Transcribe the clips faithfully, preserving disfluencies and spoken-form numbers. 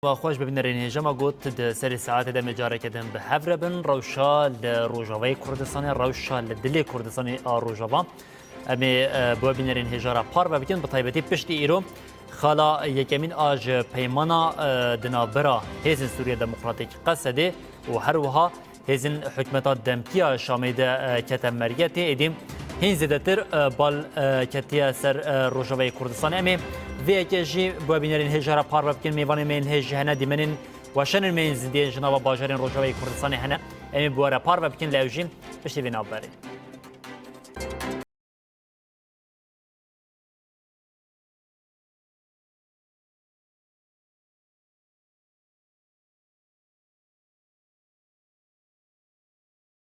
Wa xweş bi bînerên hêja me got, di serê saetê de em ê careke din bi hev re bin. Rewşa li Rojavayê Kurdistanê, rewşa li dilê Kurdistanê a Rojava. Em ê, e, bi we bînerên hêja re parve bikin, bi taybetî piştî îro xala yekemîn a ji peymana, e, di navbera Hêzên Sûriya Demokratîk, Qesedê, û her wiha hêzên hikûmeta demkî ya Şamê de, e, kete mergetê, êdî hîn zêdetir, e, bal, e, ketiye ser, e, Rojavayê Kurdistanê. Em ê vê yekê jî bi we bînerên hêja re parve bikin. Mêvanên me yên hêj jî hene, dîmenên weşanên me yên zindî yên ji nava bajarên Rojavayê Kurdistanê hene. Em ê bi we re parve bikin, lê ew jî piştî vê navberê.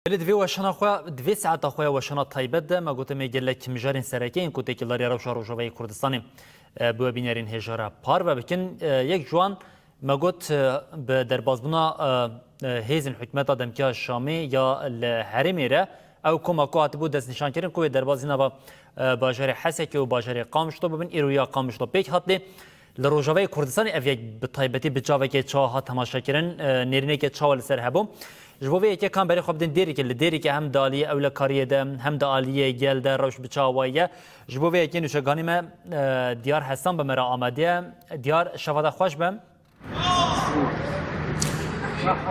Belê, di vê weşana xwe, di vê saeta xwe ya weşana taybet de me gote me gelek mijarên sereke yên ku têkildariya rewşa Rojavayê Kurdistanê, e, bi we bînerên hêja re parve bikin. E, yek ji wan me got, e, bi derbazbûna, e, e, hêzên hikûmeta demkî ya Şamê ya li herêmê re, ew koma ku hatibû destnîşankirin ku wê derbas jî nava, e, bajarê Hesekê û bajarê Qamişlo bibin, îro ya Qamişlo pêk hat, lê li Rojavayê Kurdistanê ev yek bi taybetî bi çavekê çawa hat temaşekirin, e, nêrîneke çawa li ser hebû. Ji bo vê yekê ka em berê xwe bidin Dêrikê, li Dêrikê hem di aliyê ewlekariyê de hem di aliyê gel de rewş bi çawa ye. Ji bo vê yekê nûşeganî me, e, Diyar Hesan bi me re amadiye. Diyar, şeva te xweş be.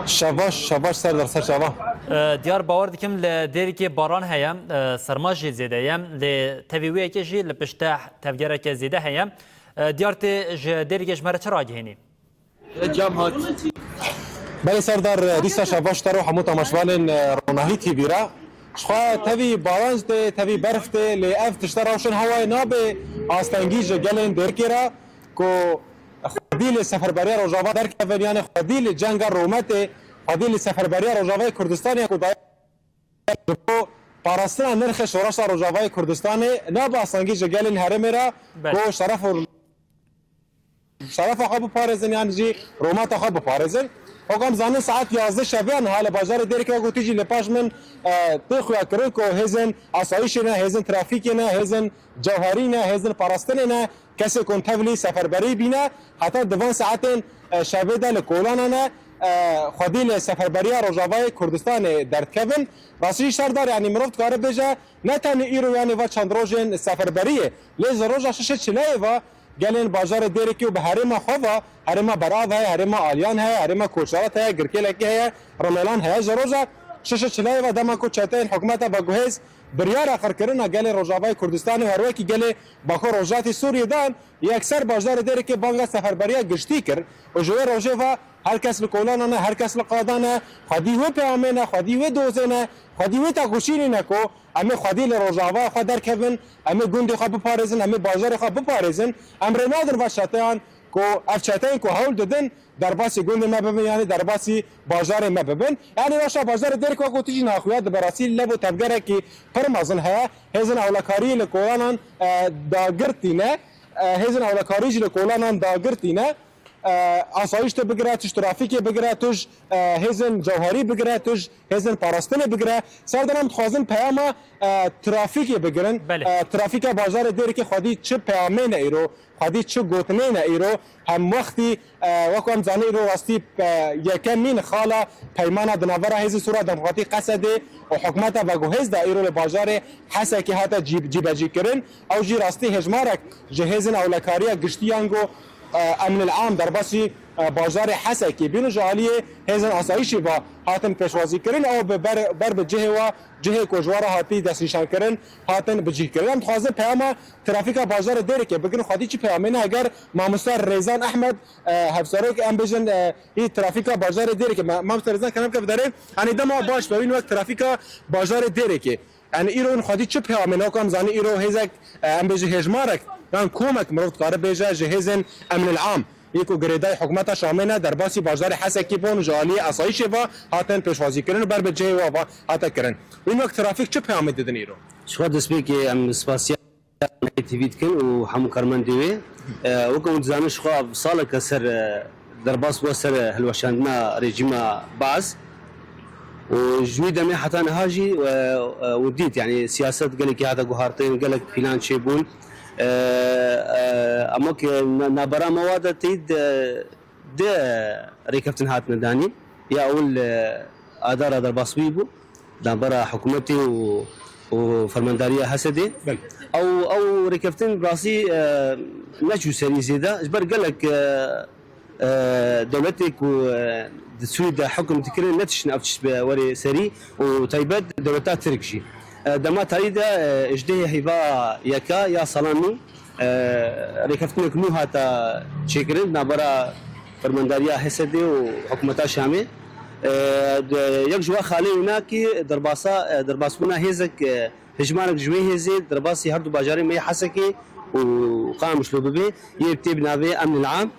Şevaş, şevaş Serdar, ser çava. E, Diyar, bawer dikim li Dêrikê baran heye, e, serma jî zêde ye. Lê tevî wê yekê jî li pişt te tevgereke zêde heye. E, Diyar, tê ji Dêrikê ji me re çi ragihênî? Cam hat. Belê Serdar, dîsa şevaş te re û hemû temaşevanên, e, Ronahî T V re. Ji xwe tevî baran tê, tevî berf tê, lê ev tişte rewşên hewayê nabe astengî ji gelên Dêrikê re ku xwedî li seferberiya Rojava derkevin, yanî xwedî li cenga rûmetê, xwedî li seferberiya Rojavayê Kurdistanê ku daye ji bo parastina nirxê şoreşa Rojavayê Kurdistanê nabe astengî ji gelên herêmê re. Belê. Ku şeref û şerefa xwe biparêzin, yan jî rûmeta xwe biparêzin. Wek em zanin, saet yazdeh şevê ya niha li bajarê Dêrikê, wek gotî jî, li paş min, e, tê xuyakirin ku hêzên asayîşê ne, hêzên trafîkê ne, hêzên cewherî ne, hêzên parastinê ne, kesê ku tevlî seferberî bîne, heta di van saetên, e, şevê de li kolana ne, e, xwedî li seferberiya Rojavayê Kurdistanê derdikevin. Rastî jî Serdar, yanî mirov dikare bêje, ne tenê îro, yanî va çend rojên seferberiyê, lê ji roja şeşê çileyê ve gelên bajarê Dêrikê û bi herêma xwe ve, herêma Berav heye, herêma Aliyan heye, herêma Koçerat heye, Girkêlekî heye, Rimelan heye, ji roja şeşê çileyê ve dema ku çeteyên hikûmeta veguhêz biryara qirkirina gelê Rojavayê Kurdistanê û her wekî gelê Bakur Rojhilatê Sûriyê dan, yekser bajarê Dêrikê banga seferberiya giştî kir û ji wê rojê ve her kes li kolana ne, her kes li qadan e, xwedî wê peyamê ne, xwedî wê dozê ne, xwedî wê tekoşînê ne ku em ê xwedî li Rojava xwe derkevin, em ê gundê xwe biparêzin, em ê bajarê xwe biparêzin. Em rê nadin va çeteyan ku ev çeteyên ku hewl didin derbasî gundê me bibin, yanî derbasî bajarê me bibin. Yanî rewşa bajarê Dêrikê, wek gotî jî, naxuya di berasî leb û tevgerekî pir mezin heye. Hêzên ewlekariyê li kolanan, e, dagirtî ne. E, hêzên ewlekarî jî li kolanan dagirtî ne. E, asayîş tê bigire, tu ji trafîkê bigire, tu ji, e, hêzên cewherî bigire, tu ji hêzên parastinê bigire. Serdar, em dixwazin peyama, e, trafîkê bigirin. Belê. E, trafîka bajarê Dêrikê xwedî çi peyamê ne îro, xwedî çi gotinê ne îro. Hemwextî, e, wek em zanî, îro rastî, e, yekemîn xala peymana di navbera Hêzên Sûriya Demokratîk, Qesedê, û hikûmeta veguhêz de îro li bajarê Hesekê hate cî-, cîbecîkirin. Ew jî rastî hejmarek ji hêzên ewlekariya giştî yan ku, e, emnil am derbasî, e, bajarê Hesekê bîn û ji aliyê hêzên asayîşê ve hatin pêşwazîkirin. Ew bi ber, ber bi cihê we, cihê ku ji we re hatî destnîşankirin, hatin bicihkirin. Em dixwazin peyama trafîka bajarê Dêrikê bigirin. Xwedî çi peyamê ne, eger mamoste Rêzan Ehmed, e, hevserok, em bêjin, e, î trafîka bajarê Dêrikê, ma-, mamoste Rêzan, kerem ke biderê. Yanî dema baş be wî wek trafîka bajarê Dêrikê. Yanî îro hûn xwedî çi peyamê ne, wek em zanî îro hêzek, e, em bêjin hêjmarek, yan komek mirov dikare bêje ji hêzên emnil am, yê ku girêdayî hikûmeta Şamê ne, derbasî bajarê Hesekê bûn, ji aliyê asayîşê ve hatin pêşwazîkirin û ber bi cihê we ve hate kirin. Wî wek trafîk çi peyamê didin îro? Ji xwe destpêkê em spasiya T V dikin û hemû karmendê wê. E, weke hûn dizanin, ji xwe saleke ser, e, derbas bû ser, e, hilweşandina rejîma Baas. Û ji wî demê heta niha jî, e, e, û dît, yanî siyaset gelekî hate guhartin, gelek pîlan çêbûn. E, e, ama ki na-, nabera me wa de teyîd, e, de rêkeftin hatine danîn. Ya ewil, e, Adara derbasbûyî bû, navbera hikûmetê û, û fermandariya Hesedê. Belê. Ew, ew rêkeftin bi rastî, e, neçû serî zêde. Ji ber gelek, e, e, dewletê ku, e, di Swêd de hukm dikirin, netiştin ev tişt bi werê serî û taybet dewleta Tirk jî. E, dema tarî de, e, ji dehê heyva yeka ya sala nû, e, rêkeftinek nû hata çêkirin, navbera fermandariya Hesedê û hikûmeta Şamê. E, de, yek ji wan xalê wênakî derbasa, e, derbasbûna hêzek, e, hejmarek ji wê hêzê derbasî her du bajarê me yê Hesekê û Qamişlo bibe, yê tê bi navê Emnil Am.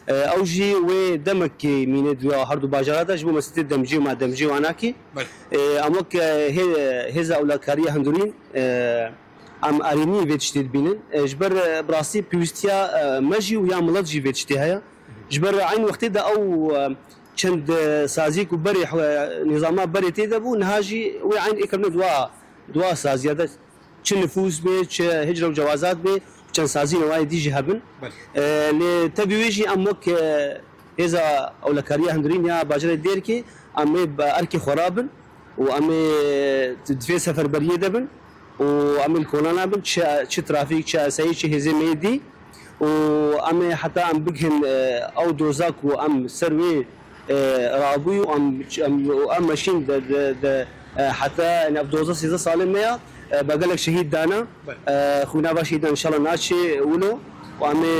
E, ew jî wê demekê mîne di her du bajara de ji bo mesîtê demcî û ma demcî wanakî. Belê. E, em wek, e, hê-, hêza ewlekariya hundirîn, e, em erênî vê tiştê dibînin. E, ji ber, e, bi rastî pêwîstiya, e, me jî û ya milet jî vê tiştê heye. Ji ber eyn wextê de ew, e, çend, e, sazî ku berê, e, nîzama berê tê de bû, niha jî wê eyn ê kirine dua, dua saziya de. Çi nifûs bê, çi hicre û cewazat bê, çend sazî newayê dî jî hebin. Belê. E, lê tevî wê jî em wek, e, hêza ewlekariya hundirîn ya bajarê Dêrikê, em ê bi erkê xwe rabin û em ê di vê seferberiyê de bin û em ê li kolana bin, çi, çi trafîk, çi esayî, çi hêzê me yê dî. û em ê heta em bigihin, e, ew doza ku em ser wê, e, rabûyî û em, em, û em meşîn de, de, de, e, heta, yani, ev doza sêzdeh salên me ya, e, be gelek şehîd dana. Belê. E, xwîna va şehîdan înşallah naçe wilo û em ê,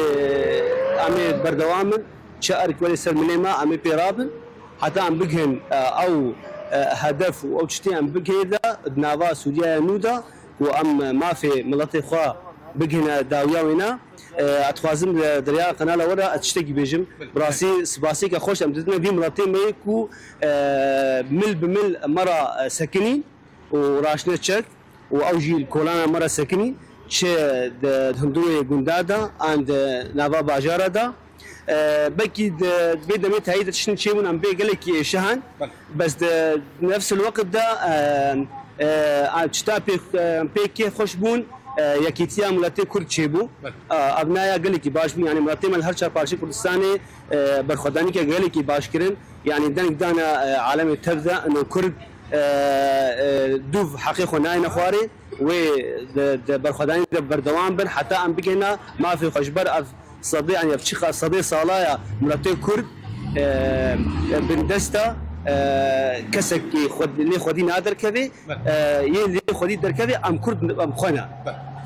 em ê berdewam in. Çi erk were ser milê me, em ê pê rabin. Heta em bigihin, e, ew, e, hedef û ew tiştê em bigihê de, di nava Sûriyaya nû de, ku em mafê miletê xwe bigihine dawiya wêne. E, ez dixwazim di derya qenala we de ez tiştekî bêjim. Bi rastî spasêke xweş em didine vî miletê me yê ku, e, mil bi mil me re, e, sekinîn û raştine çek û ew jî li kolana me re sekinîn, çi di, di hundirê gunda de an di nava bajara de. E, belkî di, di vê demê tayî de tiştin çêbûn em bê gelekî êşihan. Belê. Bes di nefsil weqt de, e, e, a, çita pê, e, pêkê xweş bûn, e, yekîtiya miletê Kurd çêbû. Belê. E, ev naya gelekî baş bû. Yani miletê me li her çar parçeyê Kurdistanê, e, berxwedanîke gelekî baş kirin. Yani deng dana, e, alemê tev de ino Kurd, e, e, dûv heqê xwe nayêne xwarê. Wê di, di berxwedanî de berdewam bin heta em bigihine mafê xwe ji ber ev sedê, yani ev çiqa sedê sala ya miletê Kurd, e, e, bindesta, e, kesekî xwe, lê xwedî naderkevê, e, yê lê xwedî derkevê em Kurd em xwe ne.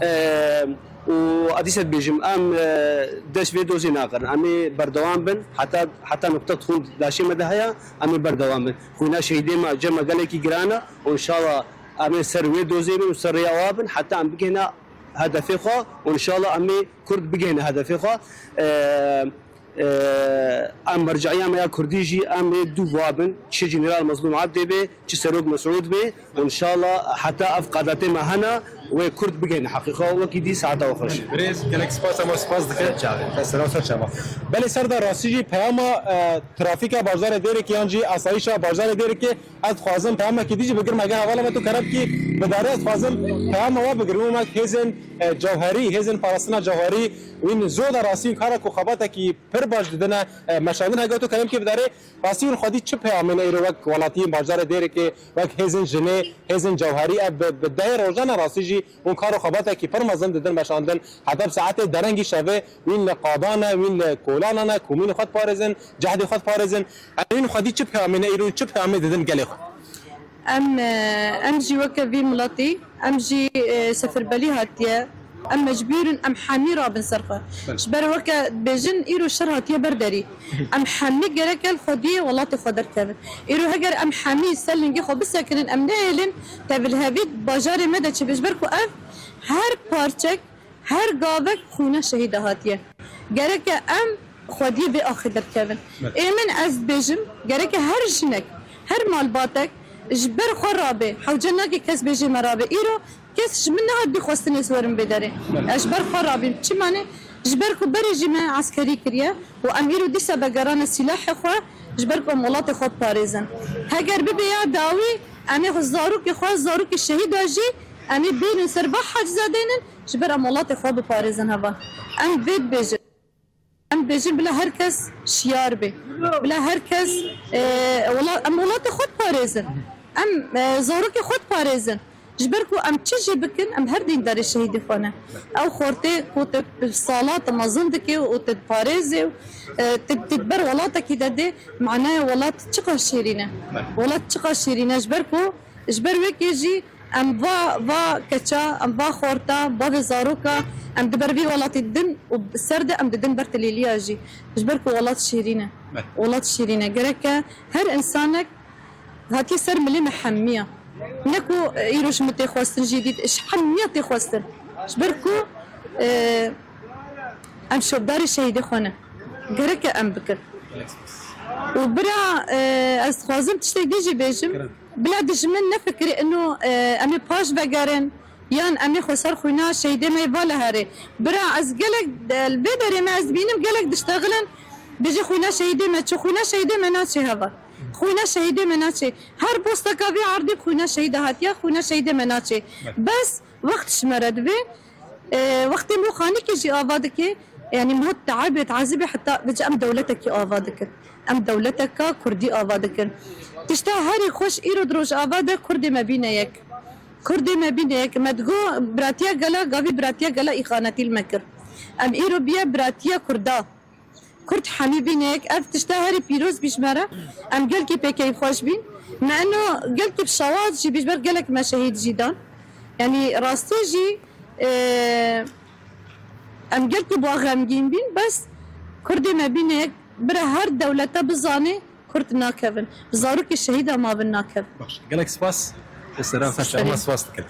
E, û ez dîsa dibêjim, em, e, dest vê dozê nagirin. Em ê berdewam bin heta, heta nokta xwîn laşê me de heye, em ê berdewam bin. Xwîna şehîdê me cem me gelekî giran e û înşallah em ê ser wê dozê bin û ser rêya wa bin heta em bigihine hedefê xwe û înşallah em ê Kurd bigihine hedefê xwe. Eee, eee, em merceya me ya Kurdî jî em ê dû wa bin. Çi Jeneral Mezlûm Ebdê be, çi Serok Mesûd be û înşallah heta ev qadetê me hene wê Kurd bigihine heqê xwe. Wekî dî saeta we xweş. Birêz, gelek spas, em spas dikin. Ser çavê. Ser sera û ser çava. Belê Serdar, rastî jî peyama, e, trafîka bajarê Dêrikê yan jî asayîşa bajarê Dêrikê Ez dixwazim peyamekî dî jî bigirme gel hevala me tu kerem kî bi darê ez dixwazim peyama we bigrim û me hêzên, e, cewherî, hêzên parastina cewherî wîn zor de rastî wîn kara ku xebatekî pir baş didine, e, meşandin hege tu kerem kî bi darê rastî wîn xwedî çi peyamên îro wek welatiyên bajarê Dêrikê, wek hêzên jinê, hêzên cewherî ev bi, bi dehê rojan e rastî jî Hûn kar û xebatekî pir mezin didin meşandin. Heta bi saetê derengî şevê wîn li qadan e, wîn li kolanan e, komînê xwe diparêzin, cehdê xwe diparêzin. Em wîn xwedî çi peyamê ne îro çi peyamê didin gelê xwe? Em, e, em jî weke vî miletî, em jî, e, seferbelî hatiye. Em mecbûr in, em hemî rabin ser xwe. Belê. Ji ber weke dibêjin, îro şer hatiye ber derî. Em hemî gerek e li xwediyê welatê xwe derkevin. Îro heger em hemî ser lingê xwe bisekinin, em nehêlin, tevlihevî bajarê me de çêbe. Ji ber ku ev her parçek, her gavek xwîna şehîda hatiye. Gerek e em xwediyê vê axê derkevin. Belê. Ê min ez dibêjim, gerek e her jinek, her malbatek ji ber xwe rabe. Hewce nake kes bêje me rabe. Îro Kes ji min nehat bî xwestinê ez werim vê derê. Ez ji ber xwe rabîm. Çima ne? Ji ber ku berê jî me eskerî kiriye û em îro dîsa vegerane sîlahê xwe, ji ber ku em welatê xwe biparêzin. Heger bibe ya dawî, em ê xwe zarokê xwe, zarokê şehîda jî, em ê bênin ser va haciza deynin, ji ber em welatê xwe biparêzin heva. Em vê dibêjin. Em Bêjin bila her kes şiyar be. Bila her kes, e, wela-, em welatê xwe diparêzin. Em, e, zarokê xwe diparêzin. Ji ber ku em çi jî bikin, em her dîndarê şehîdê xwe ne. Ew xortê ku te sala te mezin dike û te diparêzê û, e, te, te di ber welatekî de dê, manaya welat çiqas şêrîn e. Welat çiqas şêrîn e. Ji ber ku, ji ber wekê jî em va, va keça, em va xorta, bavê zaroka, em di ber vî welatî didin û bi ser de em didin ber tilêliya jî. Ji ber ku welat şêrîn e. Welat şêrîn e. Gereke her insanek hatiye ser milê me hemiya. Ne ku, e, îro ji min tê xwestin jî dît, ji hemiya tê xwestin. Ji ber ku, e, em şopdarê şehîdê xwe ne. Gereke em bikin. Û bira, e, ez dixwazim tiştek dî jî bêjim. Bila dijmin nefikirê ino, e, em ê paş vegerin, yan em ê xwe ser xwîna şehîdê me va li herê. Bira ez gelek, e, li vê derê me ez dibînim gelek diştexilin, bêjê xwîna şehîdê me çi, xwîna şehîdê me naçê heval. Xwîna şehîdê me naçê. Her posteka vê erdê bi xwîna şehîda hatiye, xwîna şehîdê me naçê. Bes wext ji me re divê, e, wextê mo xanîkê jî ava dike, yanî mo teibê, tazîbê heta vêca em dewletekî ava dikin. Em dewleteka kurdî ava dikin. Tişta herî xweş îro di rojava de kurdê me bîne yek. Kurdê me bîne yek. Me digo biratiya gela, gavî biratiya gela îxanetî li me kir. Em îro biye biratiya kurda. Kurd hemî bîne yek. Ev tişta herî pîroz bî ji me re. Em gelkî pê keyfxweş bîn. Me eno gelkî bi şewat jî bî ji ber gelek me şehîd jî dan. Yanî rastî jî, e, em gelkî bi xemgîn bîn. Bes kurdê me bîne yek. Bira her dewlete bizane kurd nakevin. Bi zarokê şehîda mavin nakevin. Baş, gelek spas. Sera xweş, em spas dikin.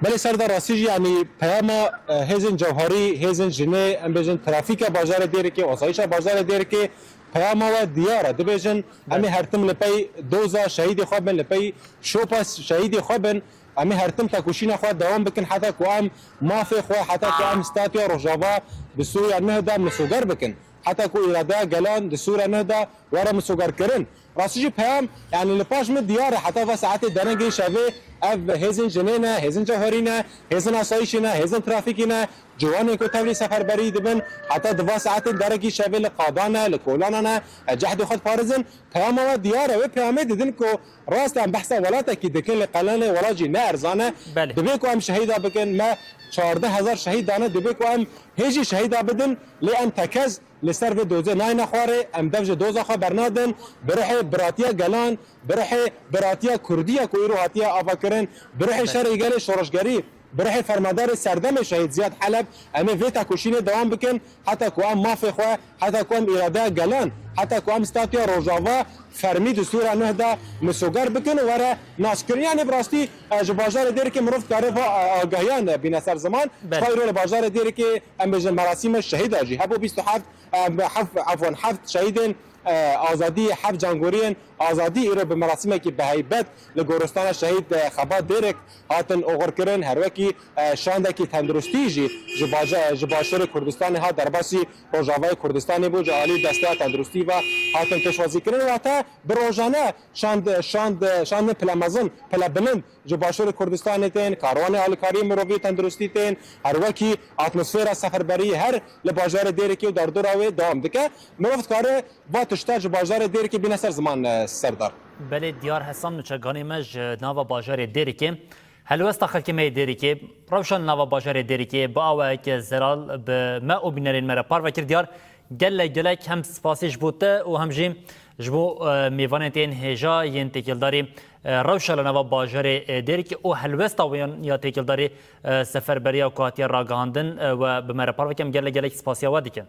Belê Serdar, rastî jî, yanî peyama, e, hêzên cewherî, hêzên jinê, em bêjin trafîka bajarê Dêrikê, asayîşa bajarê Dêrikê, peyama we diyar e. Dibêjin, em ê her tim li pey doza şehîdê xwe bin, li pey şopa şehîdê xwe bin. Em ê her tim tekoşîna xwe dewam bikin heta ku em mafê xwe, heta ku em statuya Rojava di Sûriya neh de misoger bikin. Heta ku îradeya gelan di Sûriya neh de were misogerkirin. Rastî jî peyam, yanî li paş min diyar e, heta va saetê derengê şevê ev hêzên jinê ne, hêzên cewherî ne, hêzên asayîşê ne, hêzên trafîkê ne, ciwanên ku tevlî seferberî dibin, heta di va saetên derekî şevê li qada ne, li kolana ne, e, cehdê xwe diparizin. Peyama we diyar e, wê peyamê didin ku rast em behsa welatekî dikin, lê qelenê welat jî ne erzan e. Belê. Divê ku em şehîda bikin, me çardeh hezar şehîd dane, divê ku em hê jî şehîda bidin, lê em tekez li ser vê dozê nayne xwarê, em dev ji doza xwe bernadin, bi ruhê biratiya gelan, bi ruhê biratiya kurdiya ku îro hatiye avakirin, bi ruhê şerê gelê şoreşgerî, bi ruhê fermandarê serdemê şehîd Ziyad Heleb, em ê vê tekoşînê dewam bikin, heta ku em mafê xwe, heta ku em îradeya gelan, heta ku em statuya Rojava fermî di Sûra Nuh de misoger bikin û were naskirin. Yanî bi rastî, e, ji bajarê Dêrikê mirov dikare va, e, agahiyan, e, bîne ser ziman. Belê. Ji xwe îro li bajarê Dêrikê em bêjin merasîma şehîda jî hebû bîst û heft, e, heft, efwan, heft şehîdên, e, azadî, heft cangoriyên azadî îro bi merasimekî bi heybet li goristana şehîd, e, Xebat Dêrik hatin oxirkirin. Her wekî, e, şandekî tenduristî jî ji baja-, ji başûrê Kurdistanê hat derbasî Rojavayê Kurdistanê bû, ji alî desteya tenduristî ve hatin pêşwazîkirin. Wate bi rojane şand-, şand-, şandin pile mezin, pile bilind ji başûrê Kurdistanê tên, karwanê alîkariyê mirovî tenduristî tên, her wekî atmosfera seferberiyê her li bajarê Dêrikê û derdora wê dewam dike. Mirov dikare va tişta ji bajarê Dêrikê bîne ser ziman, e, Serdar. Belê diyar Hesan, nûçeganê me ji nava bajarê Dêrikê. Helwesta xelkê me yê Dêrikê, rewşa li nava bajarê Dêrikê bi awayeke zelal bi me û bînerên me re parve kir. Diyar, gelek gelek hem spasî ji bo te û hem jî ji bo, e, mêvanên te yên hêja yên têkildarî, e, rewşa li nava bajarê, e, Dêrikê û helwesta wan ya têkildarî, e, seferberiya ku hatiye ragihandin, e, we bi me re parve kir. Em gelek gelek spasiya we dikin.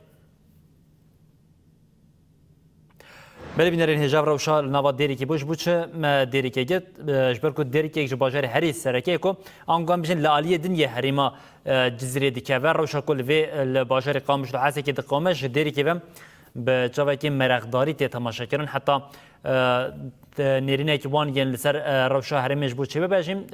Belê bînerên hêja, rewşa li nava Dêrikê bû. Ji bo çi me Dêrikê got? E, ji ber ku Dêrikek ji bajarê herî sereke ye ku ango em bijin li aliyê din yê herêma, e, Cizîrê dikeve. Rewşa ku li vê, e, li bajarê Qamişlo Hesekê diqewime, ji Dêrikê ve bi çavekî meraqdarî tê temaşekirin. Heta, e, te-, nêrînek wan yên li ser, e, rewşa herêmê ji bo çêbibe jî,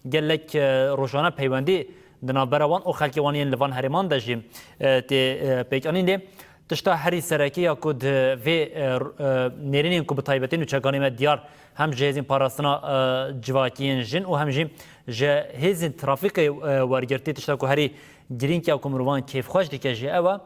gelek, e, rojane peywendî di navbera wan û xelkê wan yên li van herêman de jî, e, tê, e, pêkanîn. Lê tişta herî sereke ya ku di vê, e, r-, e, nêrînên ku bi taybetî nûçeganê me diyar hem ji hêzên parastina, e, civakî yên jin û hem jî ji hêzên trafîkê, e, wergirtî, tişta ku herî girîng ya ku mirovan kêfxweş dike jî ew e,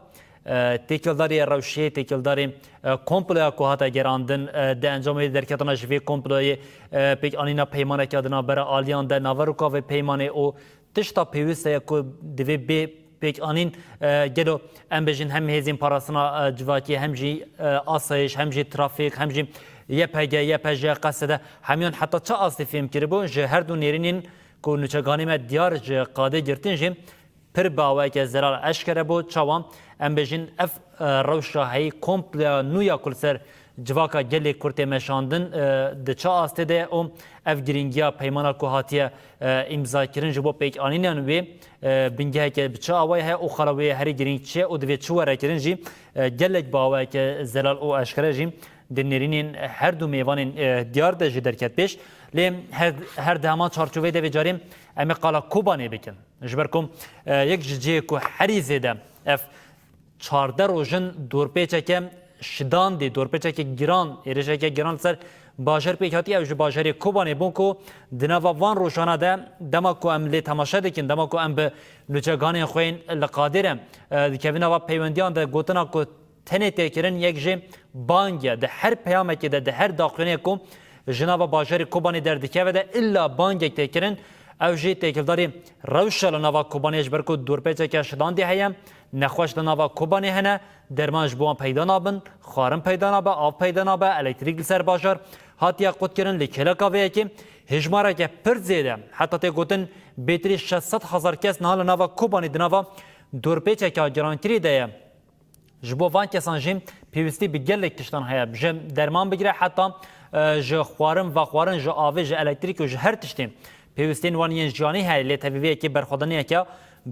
E, têkildarî rewşê, têkildarî, e, komploya ku hate gerandin, e, di encamê derketina ji vê komployê, e, pêkanîna peymaneke di navbera aliyan de, naveroka vê peymanê û tişta pêwîst heye ku divê bê pêkanîn, e, gelo em bêjin hem hêzên parastina, e, civakî, hem jî, e, asayîş, hem jî trafîk, hem jî Y P G, Y P J, Q S D, hemiyan heta çi astê fêm kiribû, ji her du nêrînên ku nûçeganê me diyar ji qadê girtin jî, pir bi awayeke zelal eşkere bû. Çawa? Em bêjin ev, e, rewşa heyî kompleya nû ya ku li ser civaka gelê Kurd tê meşandin, e, di çi astê de ye û ev girîngiya peymana ku hatiye, e, îmzakirin ji bo pêkanîna wê, e, bingeheke bi çi awayî heye û xala wê herî girîng çi ye û divê çi were kirin jî, e, gelek bi awayeke zelal û eşkere jî di nêrînên her du mêvanên, e, diyar de jî derket pêş. Lê her, her di heman çarçoveyê de vê carê em ê qala Kobanê bikin. Ji ber ku, e, yek ji cihê ku herî zêde ev çardeh roj in dorpêçeke şidandî, dorpêçeke giran, êrişeke giran li ser bajar pêk hatî, ew ji bajarê Kobanê bûn ku di nava van rojana de, dema ku em lê temaşe dikin, dema ku em bi nûçeganên xwe yên li qadê re, e, dikevin nava peywendiyan de, gotina ku tenê tê kirin yek jê bang e. Di her peyamekê de, di her daxuyaniyê ku ji nava bajarê Kobanê derdikeve de illa bangek tê kirin. Ew jî têkildarî rewşa li nava Kobanê, ji ber ku dorpêçeke şidandî heye, nexweş li nava Kobanê hene, derman ji bo wan peyda nabin, xwarin peyda nabe, av peyda nabe, elektrîk li ser bajar hatiye qutkirin. Li kêleka vê yekê hêjmareke pir zêde, heta tê gotin bêtirî şeş sed hezar kes niha li nava Kobanê di nava dorpêçeke girankirî de ye. Ji bo van kesan jî pêwîstî bi gelek tiştan heye. Ji derman bigire heta, e, ji xwarin, vexwarin, ji avê, ji elektrîk û ji her tiştê pêwîstiyên wan yên jiyanî heye. Lê tevî vê yekê berxwedaniyeke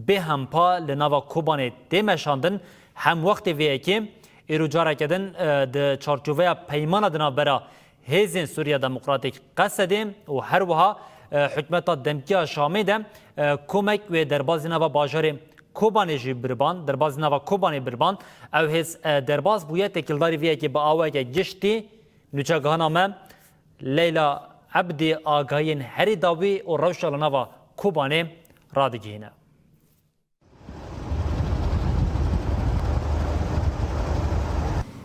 bêhempa li nava Kobanê tê meşandin. Hem wextê vê yekê, îro careke din, e, di çarçoveya peymana di navbera Hêzên Sûriya Demokratîk, Qesedê, û her wiha, e, hikûmeta demkî ya Şamê de, e, komek wê derbazî nava bajarê Kobanê jî biriban, derbazî nava Kobanê biriban. Ew hêz, e, derbas bûye, têkildarî vê yekê bi awayeke giştî nûçegihana me Leyla Ebdî agahiyên herî dawî û rewşa li nava Kobanê radigihîne.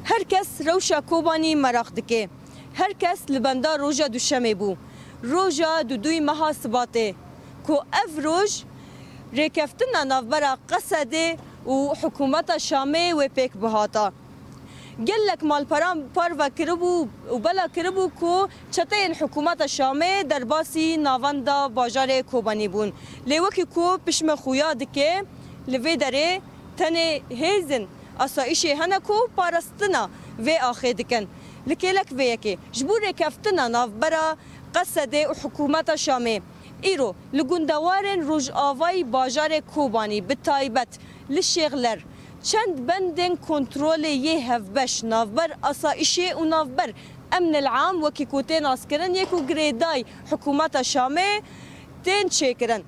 Her kes rewşa Kobanî meraq dike. Her kes li benda roja Duşemê bû. Roja duduyî meha Sibatê, ku ev roj rêkeftina navbera Qesedê û hikûmeta Şamê wê pêk bihata. Gelek malperan parve kiribû û bela kiribû ku çeteyên hikûmeta Şamê derbasî navenda bajarê Kobanî bûn. Lê wekî ku pişme xuya dike, li vê derê tenê hêzên asayîşê hene ku parastina vê axê dikin. Li kêlek vê yekê ji bo rêkeftina navbera Qesedê û hikûmeta Şamê, îro li gundewarên rojavayî bajarê Kobanî, bi taybet li Şêxler, çend bendên kontrolê yê hevbeş navber asayîşê û navber emnil am, wekî ku tê naskirin, yê ku girêdayî hikûmeta Şamê, tên çêkirin.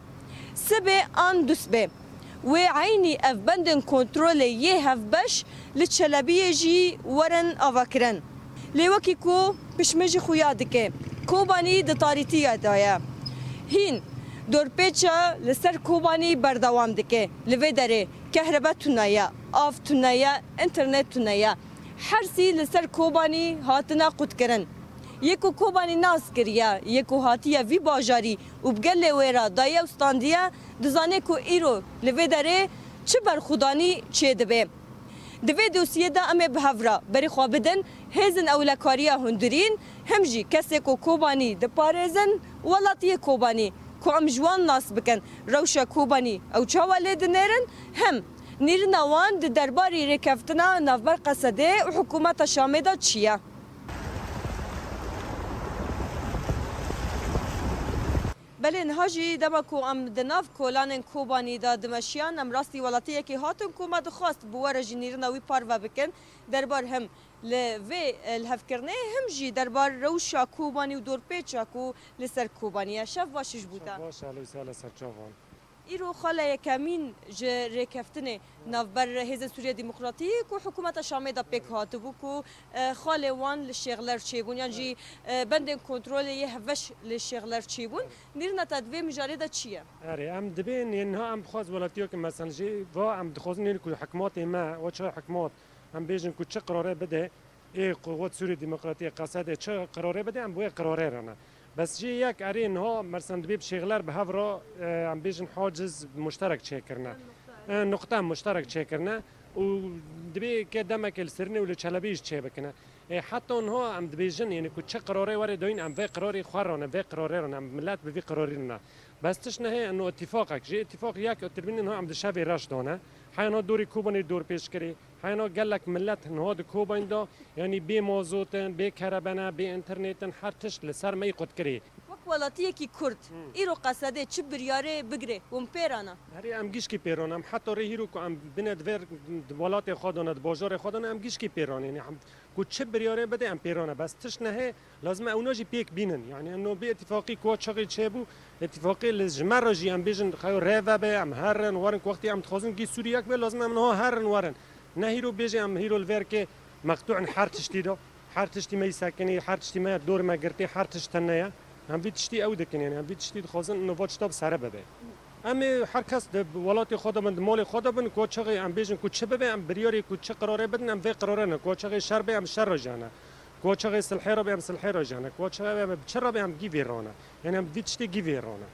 Sibê an dusbê. Wê eynî ev bendên kontrolê yê hevbeş li Çelebiyê jî werin avakirin. Lê wekî ku pişme jî xuya dike, Kobanî di tarîtiya de ye. Hîn dorpêça li ser Kobanî berdewam dike. Li vê derê kehrebe tune ye, av tune ye, înternet tune ye. Hersî li ser Kobanî hatine qutkirin. Yê ku Kobanî nas kiriye, yê ku hatiye vî bajarî û bi gelê wê re daye û standiye, dizane ku îro li vê derê çi berxwedanî çêdibe. Di vê dosiyê de em ê bi hev re berê xwe bidin hêzên ewlekariya hundirîn, hem jî kesê ku Kobanî diparêzin, welatiyê Kobanî, ku em ji wan nas bikin, rewşa Kobanî ew çawa lê dinêrin, hem nîrina wan di derbarî rêkeftina navber Qesedê û hikûmeta Şamê de çi ye. Belê, niha jî dema ku em di nav kolanên Kobanî de dimeşiyan, em rastî welatiyekê hatin ku me dixwest bi we re jî nîrina wî parve bikin. Derbar him li vê, e, lihevkirinê, him jî derbar rewşa Kobanî û dorpêça ku li ser Kobanî ye. Şev baş ji bo te. Şev baş, Elîsa li ser çavan. Îro xala yekemîn ji rêkeftinê navber Hêzên Sûriya Demokratîk û hikûmeta Şamê de pêk hatibû ku, e, xalê wan li Şêxler çêbûn, yan jî, e, bendên kontrolê yê hevbeş li Şêxler çêbûn. Nîrina te di vê mijarê de çi ye? Erê, em dibên yên niha em bixwaz welatiyeke, mesela, jî va em dixwazin yên ku hikmatê me, o çaxê hikmat, em bêjin ku çi qirarê bide, ê quwet Sûrî Demokratî, Qesedê çi qirarê bide, em bi wê qirarê re ne. Bes jî yek erê niha, mersen, dibê bi Şêxler bi hev re, e, em bêjin haciz muşterek çêkirine. E, nuqte muşterek çêkirine û dibê ke demekê li Sirnê û li Çelebî jî çêbikine. E, heta niha em dibêjin, yani ku çi qirarê were dayîn, em vê qirarê xwe re ne, vê qirarê re ne, em milet bi vî qirarî re ne. Bes tişt nehê, eno îtîfaqek, jî îtîfaq yek û tirbînê niha em di şevê reş dane. Heya niha dorê Kobanê dorpêçkirî, heya niha gelek milet niha di Kobanê de, yanî bê mazot in, bê kerebe ne, bê înternet in, her tişt li ser me yî qutkirî. Wek welatiyekî Kurd, Hmm. îro Qesedê çi biryarê bigirê, hûn pê re ne? Herê em gişkî pê re ne, em heta rê hîro ku em bine di vê, di welatê xwe de ne, di bajarê xwe de ne, em gişkî pê re ne. Yanî em ku çi biryarê bide, em pê re ne. Bes tişt nehê, lazim e ewna jî pêk bînin. Yanî eno bê îtîfaqî ku çaxê çêbû, îtîfaqê li ji me re jî em bêjin, xeyo rê vebe, em herin, werin, ku wextê em dixwazin gî Sûrî yek be, lazim e em niha herin, werin. Ne hîro bêjê em hîro li vê rikê meqtû in her tiştî de, her tiştî me yî sekinî, her tiştî me dor me girtî, her tişt tune ye. Em vî tiştî ew dikin, yanî em vî tiştî dixwazin, ino va tişta bi sere bibe. Em ê her kes di welatê xwe de bin, di malê xwe de bin, ku çaxê em bêjin ku çi bibe, em biryarê ku çi qirarê bidin, em vê qirarê ne. Ku çaxê şer be, em şer re jane. Ku çaxê silhê re be, em silhê re jane. Ku çaxê be, em çi re be, em gî vê re ne. Yanî em vî tiştê gî vê re ne.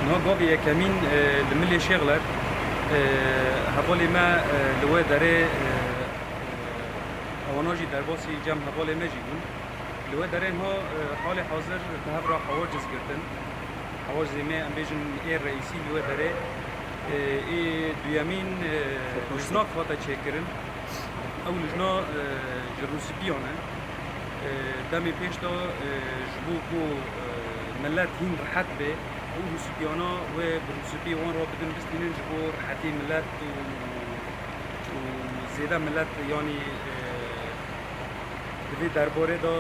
Niha gavê yekemîn, e, li milê Şêxler, e, hevalê me, e, li wê derê, e, e, ewana jî derbasî cem hevalê me jî bûn. Li wê derê niha, e, halê hazir bi hev re hawaciz girtin. Hawacizê me, em bêjin, ê reîsî li wê derê, e, ê duyemîn, e, lijnak hate çêkirin. Ew lijna, e, ji rûsipiyan e. E, demê pêş de, e, ji bo ku, e, milet hîn rihet be, ew rûsipiyana wê bi rûsipiyê wan re bidin, bistînin ji bo rihetî milet û, û zêde milet, yanî, e, di vê derbarê de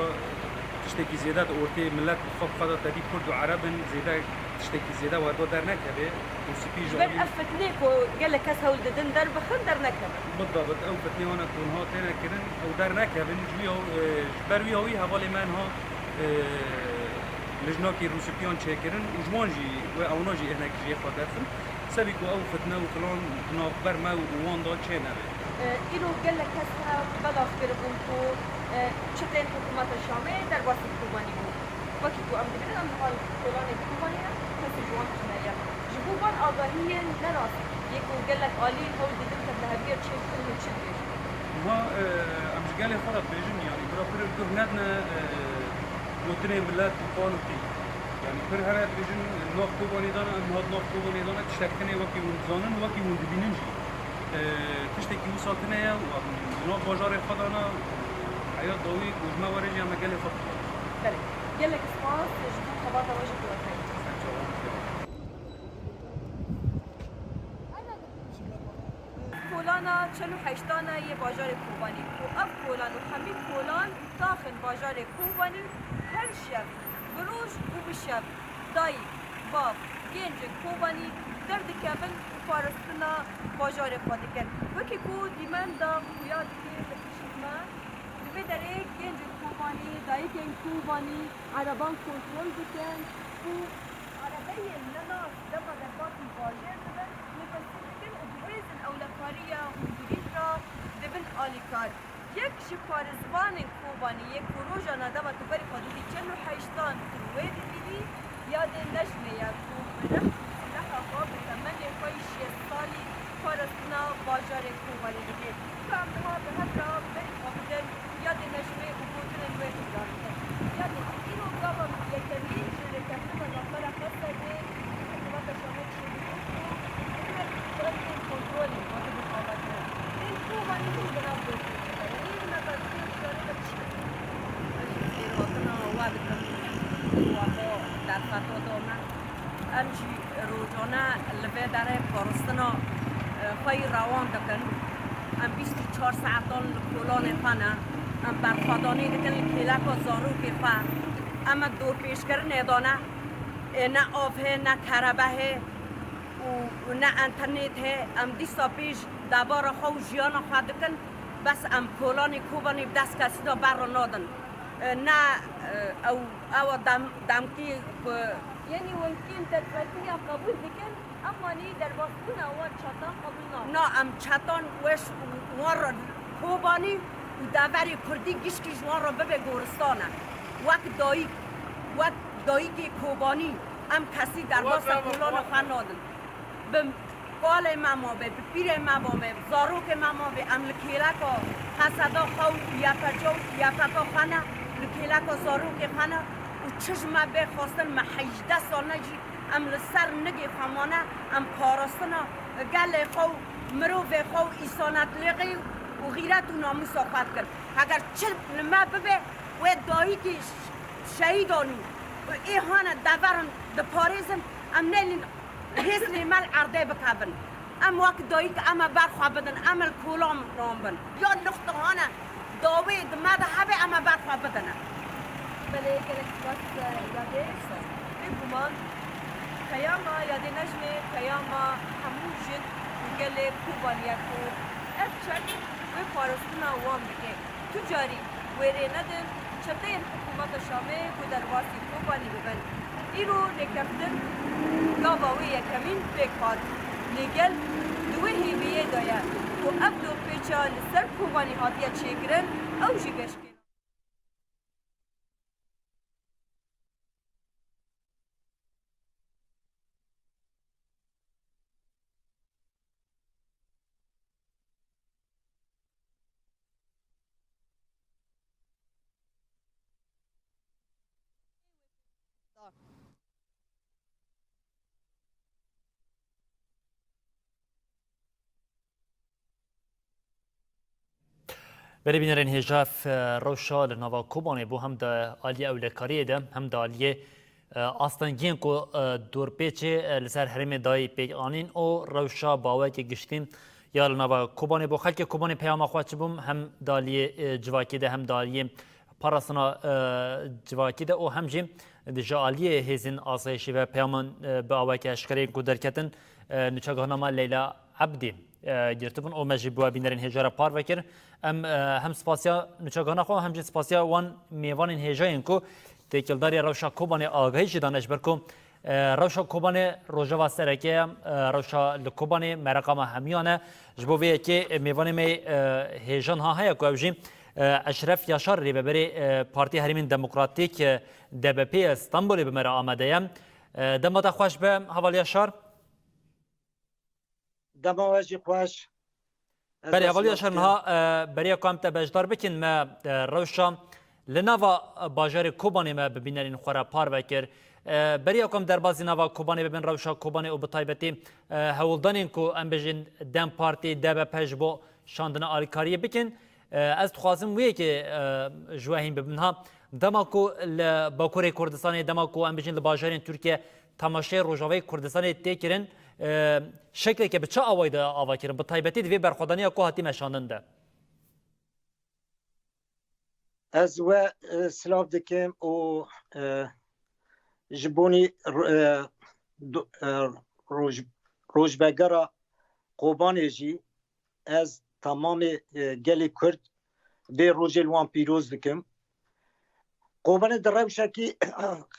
tiştekî zêde di ortê milet bi xwe, bi xwe de tevî Kurd û Ereb in, zêde tiştekî zêde werba dernekeve. Rûsipî ji Ji ber alî ev fitnê ku gelek kes hewl didin derbixin, dernekevin. Bidabit, ew fitnê wana ku niha têne kirin, ew dernekevin. Ji wî, e, ji ber wî hawî hevalê me niha, e, lijnakî rûsipiyan çêkirin û ji wan jî wê ewna jî hinek jê xwe derxin. Sebî ku ew fitne û filan di navber me û wan de çê nebe. E, îro gelek kes hene belav kiribûn ku, e, çi tên hikûmeta Şamê derbasî Kobanî bû. Wekî ku em dibînin, em li hal kolanê Kobanî ne, kesê ji wan tune ye. Ji bo van agahiyên ne rast yê ku gelek alî hewl didin tev li heviyê çê bikin, hûn çi dibêjin? Niha, e, em ji gelê xwe re dibêjin, yanî bira pir guh nedine, e, gotinê milet û qan û tî. Yanî pir hene dibêjin, nav Kobanê de ne, em niha di nav Kobanê de ne, tiştek tune wekî hûn dizanin, wekî hûn dibînin jî. E, tiştekî wisa tune ye û em di nav bajarê xwe de ne, heya dawî ku ji me were jî em ê gelê xwe bixwazin. Belê. Gelek spas ji bo xebata we jî ku we xeyr. Ser çavan. Kolana çel û heştana yê bajarê Kobanî ku ev kolan û hemî kolan taxin bajarê Kobanî her şev, bi roj û bi şev, dayik, bav, gencên Kobanî derdikevin û parastina bajarê xwe dikin. Wekî ku dîmen de xuya dike li pişt me, di vê derê gencên Kobanî, dayikên Kobanî ereban kontrol dikin û erebeyên nenas dema derbasî bajêr dibin, lêpirsîn dikin û dihêzin ewlekariya hundirîn re dibin alîkar. Yek ji parêzvanên Kobanî yê ku rojane dema tu berî xwe didî çel û heştan tu wê dibînî, yadê Necmê ye ku bi rehd û sileha xwe, bi temenê xwe yî şêst salî parastina bajarê Kobanî dike. Ka em niha bi hev re berî xwe bidin yadê Necmê û gotinên wê tîkrar bikin. Yadê, îro gava yekemîn ji rêkeftina navbera Qesedê û hikûmeta Şamê çêbû ku her xelkên kontrolê hatibûn avakirin. Tên Kobanî hûn bi nav gotin. Nîvneta di vê mijarê de çi ye? Ez jî xêrhatina we dikim. Wa xwe derfeta da me. Em jî rojane li vê derê parastina, e, xwe yî rewan dikin. Em bîst û çar saetan li kolanê xwe ne. Em berxwedanê dikin li kêleka zarokê xwe. Em dorpêçkirinê de ne, e, ne av heye, ne kerebe heye û ne enternet heye. Em dîsa pêş debara xwe û jiyana xwe dikin, bes em kolanê Kobanê bi dest kesî de berre nadin. E, ne, e, ew, ewa dem-, demkî ku Yanî hûn kîn derfetiya qebûl dikin, emma nî derbasbûna wan çetan qebûl nakin. Na, em çetan weş wan re Kobanî û deverê Kurdî gişkî ji wan re bibe goristane. Wek dayik, wek dayikê Kobanî em kesî derbasa kolana xwe nadin. Bi kalê me mabe, bi pîrê me mabe, bi zarokê me mabe, em li kêleka Heseda xwe û Y P C û Y P K xwe ne, li kêleka zarokê xwe ne û çi ji me bê xwestin, me hejdeh sal ne jî em li ser nigê xwe mane, em parastina gelê xwe û mirovê xwe û îsanetlêxê û xîret û namûsa xwe dikin. Heger çi li me bibe, wê dayikê ş-, şehîdan û ê hane deverin diparêzin, em nelîn hêz lê me li erdê bikevin. Em wek dayik em ê ber xwe bidin, em li kolan wan bin. Ya nixtihane dawê di me de hebe, em ê ber xwe bidin. Belê, gelek spas, e, Yadê. Bêguman, peyama Yadê Nejmê peyama hemû jin û gelê Kobanî ye ku ev çek wê parastina wan bike. Tu carî wê rê nedin çeteyên hikûmeta Şamê ku derbasî Kobanî bibin. Îro rêkeftin gava wê yekemîn pêk hat. Lê gel di wê hêviyê de ye ku ev dorpêça li ser Kobanî hatiye çêkirin, ew jî geşkê. Belê bînerên hêja, ev, e, rewşa li nava Kobanê bû, hem di aliyê ewlekariyê de, hem di aliyê, e, astengiyên ku, e, dorpêçê, e, li ser herêmê dayî pêk anîn û rewşa bi awayekî giştî ya li nava Kobanê bû. Xelkê Kobanê peyama xwe çi bû, hem di aliyê, e, civakî de, hem di aliyê parastina, e, civakî de û hem jî di ji aliyê hêzên asayişî ve peyaman, e, bi awayekî eşkereyên ku derketin, e, nûçegihana me Leyla Ebdî, e, girtibûn û me jî bi we bînerên hêja re parve kir. Em, e, hem spasiya nûçegihana xwe, hem jî spasiya wan mêvanên hêja yên ku têkildariya rewşa Kobanê agahî jî dane, ji ber ku, e, rewşa Kobanê rojeva sereke ye, e, rewşa li Kobanê mereqa me hemiyan e. Ji bo vê yekê, e, mêvanê me, e, hêja niha heye ku ew jî, e, Eşref Yaşar, rêveberê, e, Partiya Herêmên Demokratîk, e, D B P ye, Stenbolê bi me re amade ye. E, dema te xweş be, heval Yaşar. Dema we jî xweş. Ez Belê, heval Yaşar, niha, e, beriya ku em te beşdar bikin, me, e, rewşa li nava, e, bajarê Kobanê me bi bînerên xwe re parve kir. E, beriya ku em derbasî nava Kobanê bibin, rewşa Kobanê û bi taybetî, e, hewldanên ku em bêjin DEM Partî, D B P ji bo şandina alîkariyê bikin. E, ez dixwazim wê yekê, e, ji we hîn bibim. Niha dema ku li Bakurê Kurdistanê, dema ku em bêjin li bajarên Tirkiye temaşeyê Rojavayê Kurdistanê tê kirin, e, şekleke bi çi awayî de ava kirin? Bi taybetî di vê berxwedaniya ku hatî meşandin de. Ez we, e, silav dikim û, e, ji bonî, e, do-, e, roj-, rojvegera Kobanê jî ez temamê, e, gelê Kurd vê rojê li wan pîroz dikim. Kobanê di rewşekî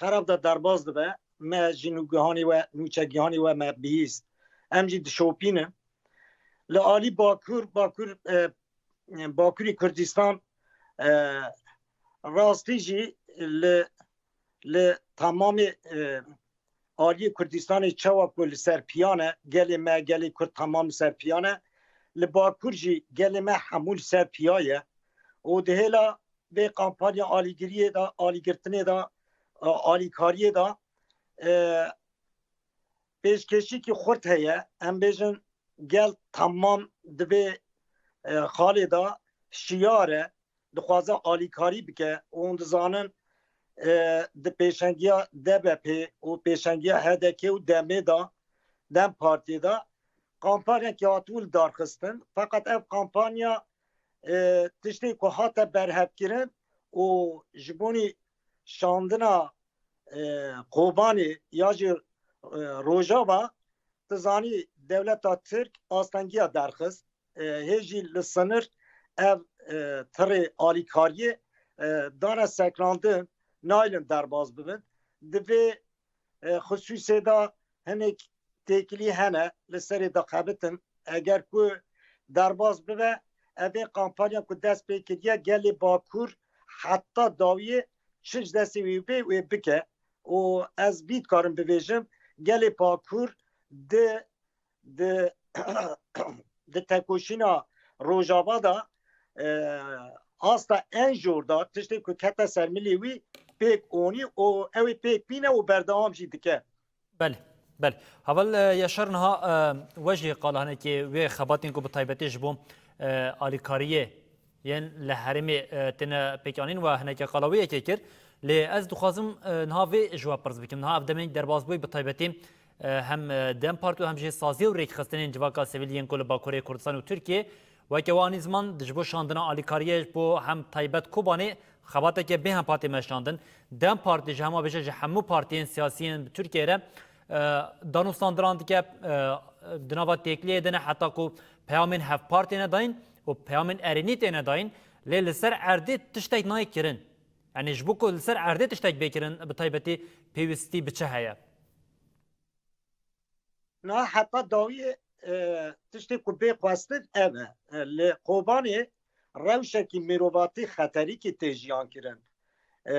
xerab de derbas dibe. Me ji nûgihanê we, nûçegihanê we me bihîst. Em jî dişopînin. Li alî Bakur, Bakur, e, Bakurî Kurdistan, e, rastî jî li, li temamê, e, aliyê Kurdistanê çawa ku li ser piyan e, gelê me, gelê Kurd temam li ser piyan e, li Bakur jî gelê me hemû li ser piya ye û di hêla vê kampanya alîgiriyê de, alîgirtinê de, e, alîkariyê de, e, pêşkêşîkî xurt heye. Em bêjin gel temam di vê, e, xalê de şiyar e, dixwaze alîkarî bike û hûn dizanin, e, di pêşengiya D B P û pêşengiya H D K û demê de, DEM Partiyê de kampanyekî hatibû li dar xistin. Feqet ev kampanya, e, tiştê ku hate berhevkirin û ji bonî şandina e, Kobanê ya jî e, Rojava, tu zanî dewleta Tirk astengiya derxist. E, hê jî li sinir ev e, tirê alîkariyê e, dane sekrandin, nayilin derbas bibin. Di vê e, xisûsê de hinek têkilî hene, li serê dixebitin. Eger ku derbas bibe, ev ê kampanya ku dest pê kiriye, gelê Bakur heta dawiyê çi ji destê wî bê, wê bike. Û ez vî dikarim bibêjim, gelê Bakur di, di, di tekoşîna Rojava de, e, asta en jor de tiştê ku kete ser milê wî pêk onî û ew ê pêk bîne û berdewam jî dike. Belê, belê. Heval, e, Yaşar, niha, e, we jî qala hinekî wê xebatên ku bi taybetî ji bo, e, alîkariyê yên li herêmê, e, têne pêkanîn we hinekî qala wê yekê kir. Lê ez dixwazim, e, niha vê ji we pirs bikim. Niha ev demên derbasbûyî bi taybetî, e, hem, e, DEM Partî û hem jî saziya û rêkxistinên civaka sivîl yên ku li Bakurê Kurdistan û Tirkiyê, weke we anî ziman, di ji bo şandina alîkariyê ji bo hem taybet Kobanê xebateke bêhempa tê meşandin. DEM Partî ji hema bêje ji hemû partiyên siyasî yên bi Tirkiyeyê re, e, danûstandiran dike, e, di nava têkiliyê de ne, heta ku peyamên hevpar têne dayîn û peyamên erênî têne dayîn, lê li ser erdê tiştek nayê kirin. Yanî ji bo ku li ser erdê tiştek bê kirin, bi taybetî pêwîstî bi çi heye? Na heta dawiyê, e, tiştê ku bê xwestin ev e. E, li Kobanê rewşekî mirovatî xeterîkî tê jiyan kirin. E,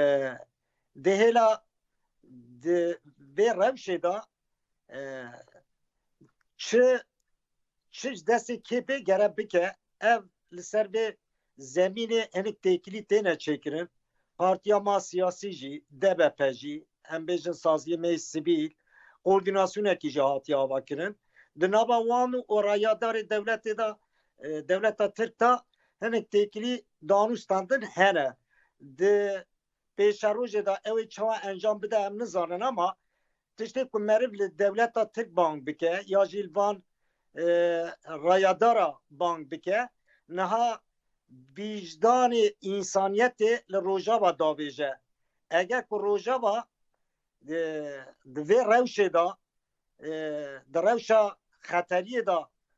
di hêla di vê rewşê de, e, çi, çi ji destê kê bê gere bike, ev li ser vê zemînê hinek têkilî têne çêkirin. Partiya ma siyasî jî, D B P jî, em bêjin saziyê me yê sivîl, koordînasyonekî jî hatiye avakirin. Di nava wan û rayadarê dewletê de, e, dewleta Tirk de hinek têkilî danûstandin hene. Di pêşerojê de ew ê çawa encam bide em nizanin, ama tiştê ku meriv li dewleta Tirk bang bike ya jî li van, e, rayadara bang bike, niha bîjdanê însaniyetê li Rojava davêje. Eger ku Rojava, e, di vê rewşê de, e, di rewşa xeteriyê de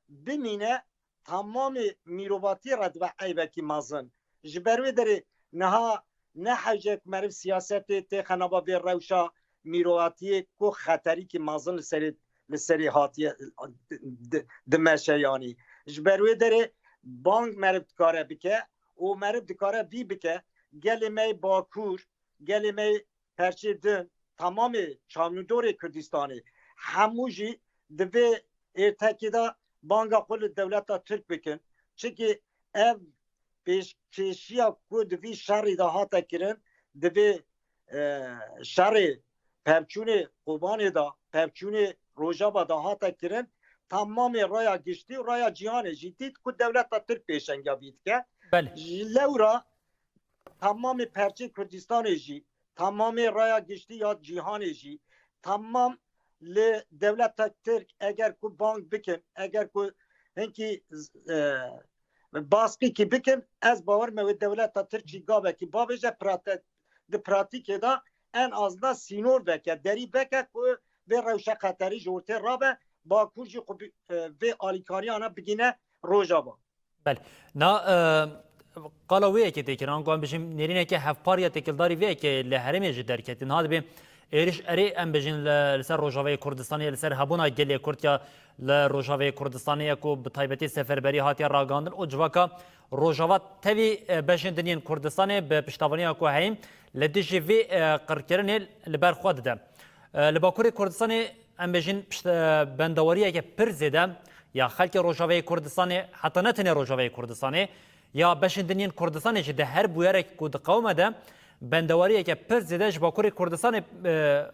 bimîne, tamamê mîrovatiyê re dibe eybekî mezin. Ji ber wê derê niha ne hewce ku meriv siyasetê têxe nava vê rewşa mîrovatiyê ku xeterîkî mezin li serê, li serê hatiye di-, dimeşe yanî. Ji ber wê derê bang meriv dikare bike û meriv dikare vî bike, gelê me yê Bakur, gelê me yê perçê din, tamamê çavnûdorê Kurdistanê, hemû jî di vê êrtekê de banga xwe li dewleta Tirk bikin. Çimkî ev pêşkêşiya ku di vî şerî de hate kirin, di vê, e, şerê pevçûnê Kobanê de, pevçûnê Rojava de hate kirin, tamamê raya giştî û raya cîhanê jî dît ku dewleta Tirk pêşengiya vî dike. Belê. Ji lewra tamamê perçê Kurdistanê jî, tamamê raya giştî ya cîhanê jî, tamam li dewleta Tirk eger ku bang bikin, eger ku hinkî, e, baskîkî bikin, ez bawer me wê dewleta Tirk jî gavekî bavêje prate-, di pratîkê de en azda sînor veke, derî veke ku vê rewşa xeterî ji ortê rabe, Bakur jî xwe bi-, e, vê alîkariyana bigîne Rojava. Belê. Na, e, qala wê yekê tê kirin, ango em bijîm nêrîneke hevpar ya têkildarî vê yekê li herêmê jî derketî. Niha dibê êriş erê em bijîn li, li ser Rojavayê Kurdistanê, li ser hebûna gelê Kurd ya li Rojavayê Kurdistanê ye ku bi taybetî seferberî hatiye ragihandin û civaka Rojava tevî, e, beşên din yên Kurdistanê bi piştavaniya ku heyîn li dijî vê, e, qirkirinê li ber xwe dide. E, li Bakurê Kurdistanê em bêjin pişt-, e, bendewariyeke pir zêde ya xelkê Rojavayê Kurdistanê, heta ne tenê Rojavayê Kurdistanê, ya beşên din yên Kurdistanê jî di her bûyerek ku diqewime de bendewariyeke pir zêde ji Bakurê Kurdistanê, e,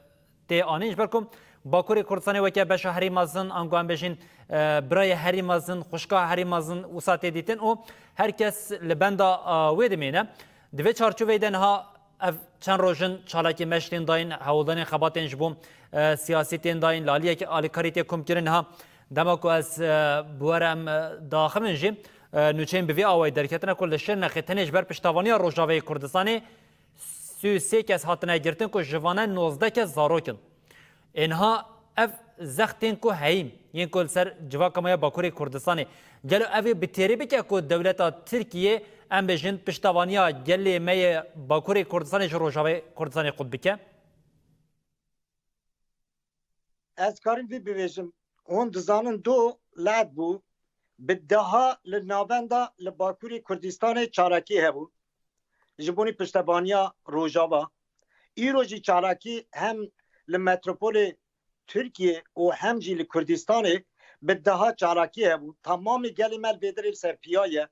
tê anîn, ji ber ku Bakurê Kurdistanê weke beşa herî mezin, ango em bêjin, e, birayê herî mezin, xwişka herî mezin wisa tê dîtin û her kes li benda, e, wê dimîne. Di vê çarçoveyê de niha ev çend roj in çalakî meş tên dayîn, hewldanên xebatên ji bo, e, siyasî tên dayîn, li aliyek alîkarî tê komkirin. Niha dema ku ez, e, bi we re em, e, diaxivin jî, e, nûçeyên bi vî awayî derketine ku li Şirnexê tenê ji ber piştavaniya Rojavayê Kurdistanê sî û sê kes hatine girtin ku ji vane nozdeh kes zarok in. Ênha ev zextên ku heyîn yên ku li ser civaka me ya Bakurê Kurdistanê, gelo ev ê bi têrî bike ku dewleta Tirkiyê, em bêjin, piştevaniya gelê me yê Bakurê Kurdistanê ji Rojavayê Kurdistanê qut bike? Ez karim vî bibêjim. Hûn dizanin do lad bû, bi deha li navenda li Bakurê Kurdistanê çalakî hebû. Ji bonî piştevaniya Rojava. Îro jî çalakî hem li metropolê Tirkiyê û hem jî li Kurdistanê bi deha çalakî hebû. Tamamê gelê me li vê derê li ser piya ye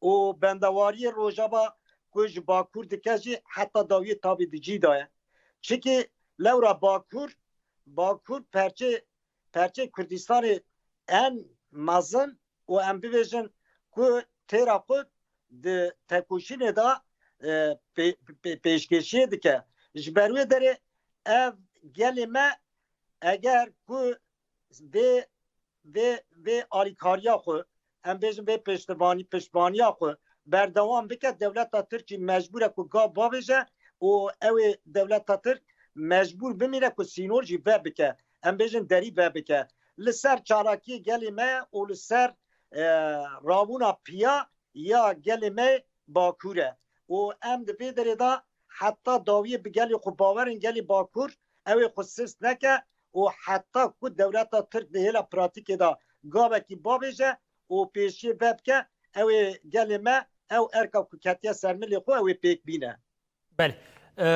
û bendewariyê Rojava ku ji Bakur dike jî heta dawiyê tabî di cî de ye. Çikê lewra Bakur, Bakur perçê, perçê Kurdistanê en mezin û em bibêjin ku têra xwe di tekoşînê de, e, pê-, pê-, pêşkêşiyê dike. Ji ber wê derê ev gelê me eger ku vê, vê, vê alîkariya xwe, em bêjin vê piştivanî-, piştvanîya xwe berdewam bike, dewleta Tirk jî mecbûr e ku gav bavêje û ew ê dewleta Tirk mecbûr bimîne ku sînor jî vebike. Em bêjin derî vebike. Li ser çalakiyê gelê me û li ser, e, rabûna piya ya gelê me Bakur e. Û em di vê derê de heta dawiyê bi gelê xwe bawerin, gelê Bakur ew ê xwe sist neke û heta ku dewleta Tirk di hêla pratîkê de gavekî bavêje û pêşiyê vebike, ew ê gelê me ew erka ku ketiye ser milê xwe ew ê pêk bîne. Belê. E,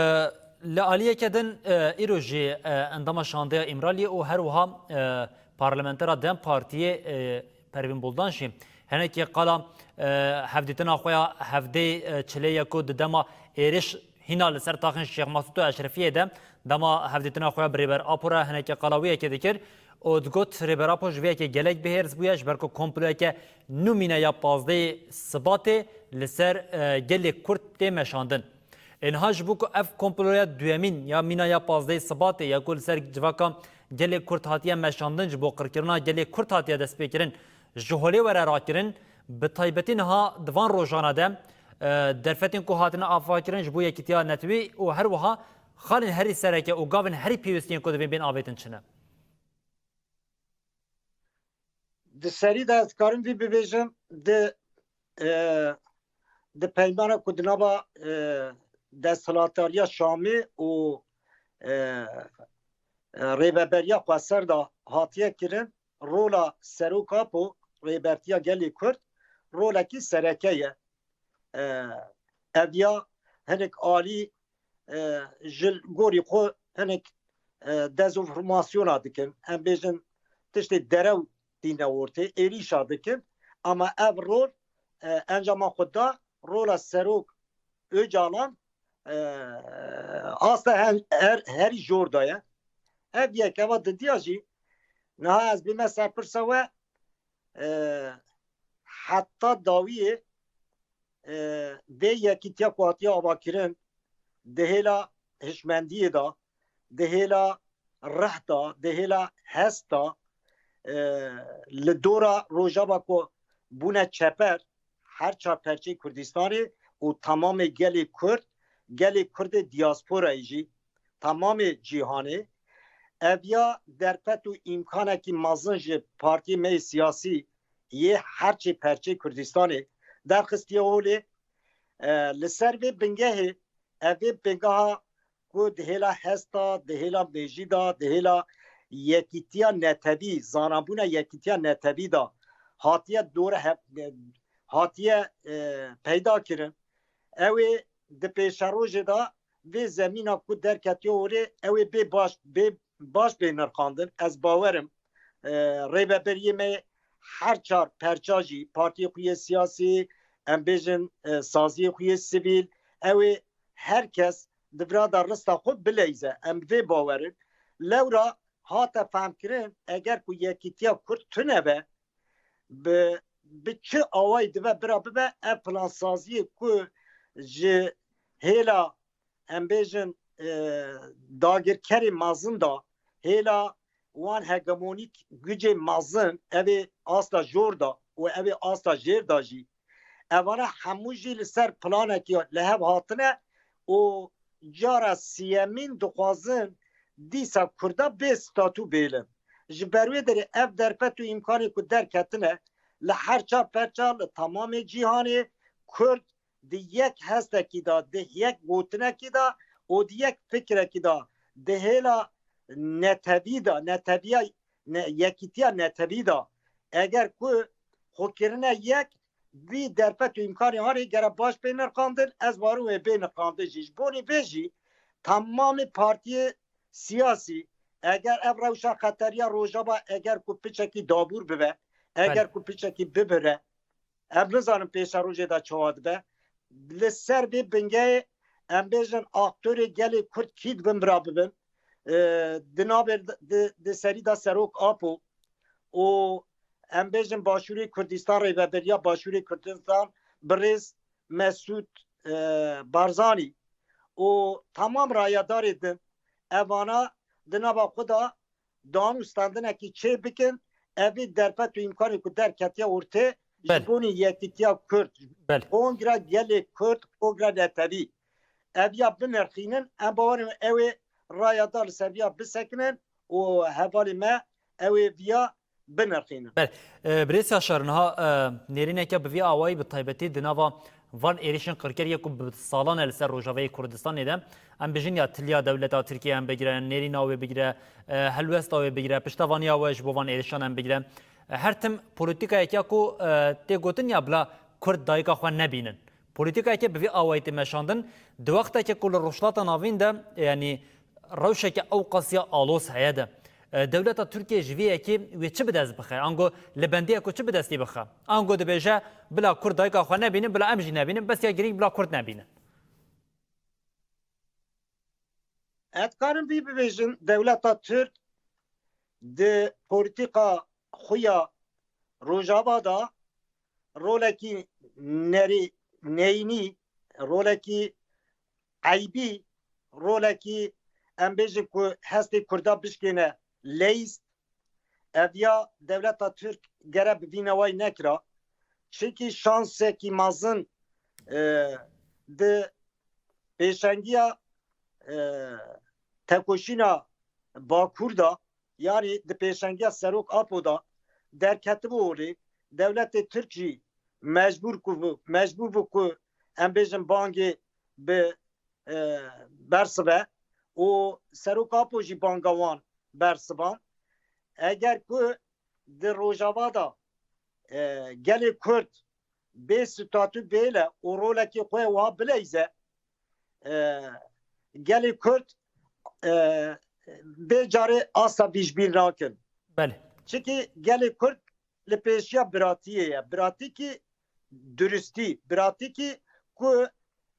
li aliyeke din, e, îro jî, e, endama şandeya Îmraliyê û her wiha, e, parlamentera DEM Partiyê, e, Pervîn Buldan jî hinekî qala, e, hevdîtina xwe ya hevdê, e, çilê ye ku di dema êrîş hîna li ser taxên Şêx Mesûd û Eşrefiyê de dema hevdîtina xwe ya bi Rêber Apo re hinekî qala wî yekê dikir û digot, Rêber Apo ji vê yekê gelek bihêrs bûye, ji ber ku komployeke nû mîna ya pazdehê Sibatê li ser, e, gelê Kurd tê meşandin. Ê niha ji bo ku ev komploya duyemîn ya mîna ya pazdehê Sibatê ya ku li ser civaka gelê Kurd hatiye meşandin, ji bo qirkirina gelê Kurd hatiye destpêkirin, ji holê were rakirin, bi taybetî niha di van rojana de, e, derfetên ku hatine avakirin ji bo yekîtiya netewî û her wiha xalên herî sereke û gavên herî pêwîst yên ku divên bên avêtin çi ne? Di serî de ez dikarim vî bibêjim, di, e, di peymana ku di nava, e, desthilatdariya Şamê û, e, e, rêveberiya xweser de hatiye kirin, rola Serok Apo, rêbertiya gelê Kurd, rolekî sereke ye. E, ev ya hinek alî, e, ji gorî xwe hinek, e, dezinformasyona dikin. Em bêjin tiştê derew tîne ortê, êrîşa dikin. Ama ev rol, e, encama xwe da, rola Serok Ocalan, e, asta her, her, herî jor da ye. Ev yek eva didiya jî, niha ez bîme ser pirsa we, e, heta dawiyê, e, vê yekîtiya ku hatiye avakirin, di hêla hişmendiyê de, di hêla reh de, di hêla hest de, e, li dora Rojava ku bûne çeper, her çar perçeyê Kurdistanê û temamê gelê Kurd, gelê Kurdê diasporayê jî, temamê cîhanê, ev ya derfet û îmkanekî mezin ji partiyê me yê siyasî yê her çê perçeyê Kurdistanê derxistiye holê. E, li ser vê bingehê, ev ê bingeha ku di hêla hesta, di hêla mêjî de, di hêla yekîtiya netewî, zanabûna yekîtiya netewî de hatiye dore hev-, hatiye, e, peyda kirin. Ew ê di pêşerojê de vê zemîna ku derketiye holê, ew ê bê baş, bê baş bê nirxandin. Ez bawerim, e, rêveberiyê me her çar perça jî, partiyê xwe yê siyasî, em bêjin, e, saziyê xwe yê sivîl, ew ê her kes di vira de rista xwe bileyze. Em vê bawerin. Lewra hate fehmkirin, eger ku yekîtiya Kurd tune be, bi, bi çi awayî dibe bira bibe, ev plansaziyê ku ji hêla, em bêjin, e, dagirkerê mezin de, hêla wan hegemonîk gucê mezin, ev ê asta jor de û ev ê asta jêr de jî. Evana hemû jî li ser planekî li hev hatine û cara siyemîn dixwazin dîsa Kurda bê statû bêlin. Ji ber wê derê ev derfet û îmkanê ku derketine li her çar perça li tamamê cîhanê Kurd di yek hestekî de, di yek gotinekî de û di yek fikrekî de, di hêla netewî de, neteviya, ne, yekîtiya netewî de, eger ku xwe kirine yek, vî derfet û îmkanê hanê gere baş bê nirxandin, ez barim wê bê nirxandin jî. Ji bonî vê jî temamê partiyê siyasî, eger ev rewşa xeteriya Rojava, eger ku piçekî dabûr bibe, eger Belê. ku piçekî bibire, em nizanin pêşerojê de çawa dibe. Li ser vê bingehê em bêjin aktorê gelê Kurd kî dibin bira bibin. E, di navê di, di serî de Serok Apo û em bêjin Başûrê Kurdistan, Rêveberiya Başûrê Kurdistan birêz Mesûd, e, Barzanî û temam rayedarê din evana di nava xwe de dan û standinekî çê bikin, evî derfet û îmkanê ku derketiye ortê ji Belê. bonî yekîtiya Kurd, Belê. kongra gelê Kurd, kongra netewî, ev ya binirxînin, em bawerin ew ê raya da li ser vî ya bisekinin û hevalê me ew ê viya binirxînin. Belê. E, Birêz Yaşar, niha, e, nêrîneke bi vî awayî bi taybetî di nava van êrişên qirkeriyê ku bi salan e li ser Rojavayê Kurdistanê de, em bijin ya tiliya dewleta Tirkiye em bigire, nêrîna wê bigire, e, helwesta wê bigire, piştevaniya we ji bo van êrişan em bigire. E, her tim polîtîkayeke ku, e, tê gotin ya bila Kurd dayika xwe nebînin. Polîtîkayeke bi vî awayî tê meşandin, di wexteke ku li Rojhilata Navîn de, yanî rewşeke ew qas ya aloz heye de, e, dewleta Tirkiye ji vî yekê wê çi bi dest bixe? Ango li bendiyek ku çi bi destî bixe? Ango dibêje, bila Kurd dayika xwe nebînin, bila em jî nebînin, bes ya girîng bila Kurd nebînin. Ez dikarim vî bibêjin, dewleta Tirk di polîtîka xwe ya Rojava de rolekî nerî, neyînî, rolekî eybî, rolekî, em bêjin ku hestê Kurda bişkêne leyîst, ev ya dewleta Tirk gere bi vî newayî nekira. Çimkî şansekî mezin, e, di pêşengiya, e, tekoşîna Bakur de, yanî di pêşengiya Serok Apo de derketibû holê, dewletê Tirk jî mecbûr ku, mecbûr bû ku em bêjin bangê bi, e, bersive û Serok Apo jî banga wan bersivan. Eger ku di Rojava de, e, gelê Kurd bê statû bêle û rolekê xwe wiha bileyze, e, gelê Kurd, e, vê carê asta vî ji bîr nakin. Belê. Çimkî gelê Kurd li pêşiya biratiyê ye. Biratîkî durustî, biratîkî ku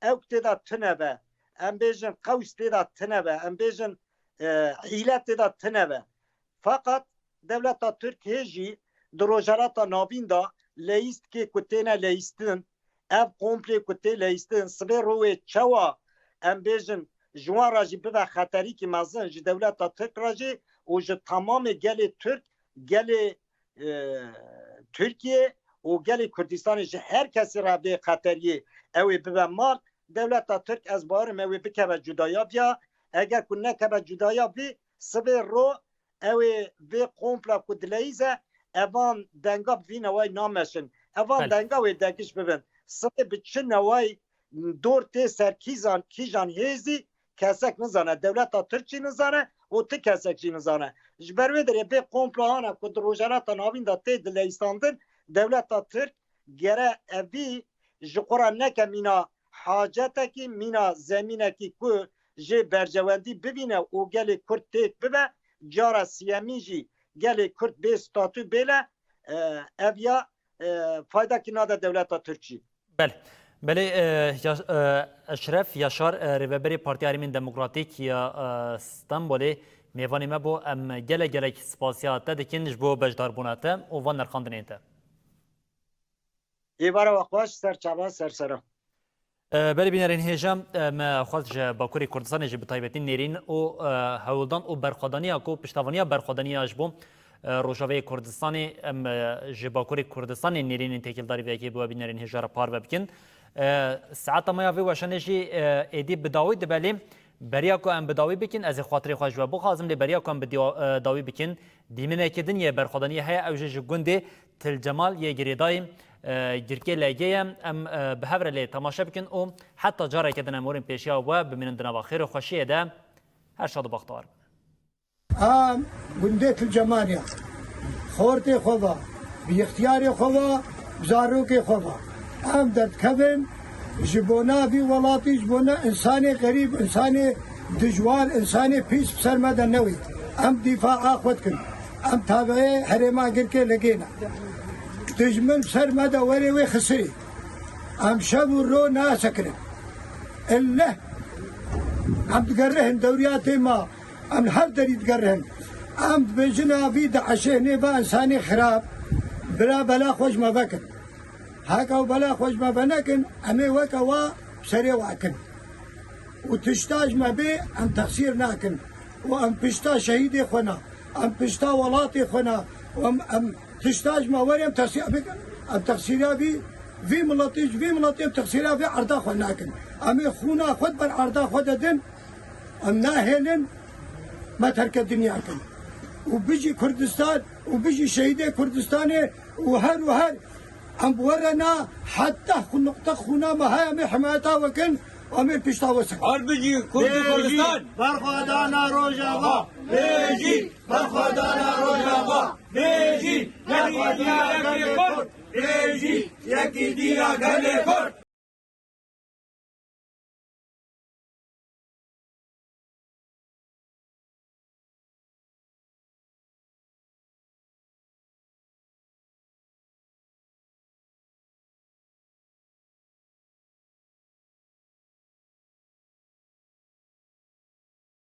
ewk tê de tune be, em bêjin qews tê de tune be, em bêjin, e, hîle tê de tune be. Feqet dewleta Tirk hê jî di Rojhilata Navîn de leyîstkê ku têne leyîstin, ev komplê ku tê leyîstin, sibê ro wê çawa, em bêjin, ji wan re jî bibe xeterîkî mezin ji dewleta Tirk re jî û ji temamê gelê Tirk, gelê, e, Tirkiye û gelê Kurdistanê ji her kesî re bê xeteriyê ew ê bibe mal. Dewleta Tirk, ez bawerim, ew ê bikeve cudaya viya. Eger ku nekeve cudaya vî, sibê ro ew ê vê kompla ku dileyîze, evan denga bi vî newayî nameşin. Evan Belê. denga wê degiş bibin. Sibê bi çi newayî dor tê ser kîzan, kîjan hêzî kesek nizane. Dewleta Tirk jî nizane û ti kesek jî nizane. Ji ber wê derê bê kompla hana ku di Rojhilata Navîn de tê dileyîstandin, dewleta Tirk gere evî ji xwe re neke mîna hacetekî, mîna zemînekî ku jê berjewendî bibîne û gelê Kurd têk bibe, cara siyemîn jî gelê Kurd bê statû bêle, e, ev ya, e, faydakî nade dewleta Tirk jî. Belê. Belê, e, ya, e, Eşref Yaşar, e, rêveberê Partiya Herêmên Demokratîk ya, e, Stenbolê mêvanê me bû. Em gelek gelek spasiya te dikin ji bo beşdarbûna te û van nirxandinên te. Êvara we xweş, ser çava, ser sera. E, belê bînerên hêja, e, me xwest ji Bakurê Kurdistanê jî bi taybetî nêrîn û, e, hewldan û berxwedaniya ku piştevaniya berxwedaniya ji bo, e, Rojavayê Kurdistanê em, e, ji Bakurê Kurdistanê nêrînên têkildarî vê yekê bi we bînerên hêja re parve bikin. E, saeta me ya vê weşanê jî, e, êdî bi dawî dibe lê beriya ku em bi dawî bikin, ez ê xatirê xwe ji we bixwazim, lê beriya ku em bi diwa-, e, dawî bikin, dîmeneke din yê berxwedaniyê heye, ew jî ji gundê Til Cemal yê girêdayî, e, girkê L G ye. Em, e, bi hev re lê temaşe bikin û heta careke din em werin pêşiya we bimînin di nava xêr û xweşiyê de. Her şad û bextewar bin. Em gundê Til Cemal ya. Xortê xwe va, bi ixtiyarê xwe va, bi zarokê xwe va. Em derdikevin ji bona vî welatî, ji bona insanê xerîb, insanê dijwar, insanê pîs bi ser me de newê. Em dîfaa xwe dikin. Em tabiê herêma Girkê L G ne. Dijmin bi ser me de werê wê xisirê. Em şev û ro nasekirin. Illeh em digerihin dewriyatê ma. Em li her derî digerihin. Em dibêjin a vî DAIŞê hinê va insanê xirab, bila bela xwe ji me vekin. Heke ew bela xwe ji me venekin, em ê weke wa bi serê we kin. Û tişta ji me bê, em texsîr nakin. Û em pişta şehîdê xwe ne, em pişta welatê xwe ne, û em, em tişta ji me werê em texsîr, em, em texsîra vî, vî miletî, ji vî miletî em texsîra vê erda xwe nakin. Em ê xûna xwe di ber erda xwe de din, em nahêlin me terke dinya kin. Û bijî Kurdistan û bijî şehîdê Kurdistanê û her û her em bi we re na heta xu-, nuqte xûna me heye em ê himayeta we kin, em ê pişta we sekin. Her bijî Kurd û Kurdistan! Berxwedana Rojava! Bijî! Berxwedana Rojava! Bijî! Berxwedana gelê Kurd! Bijî! Yekîtiya gelê Kurd!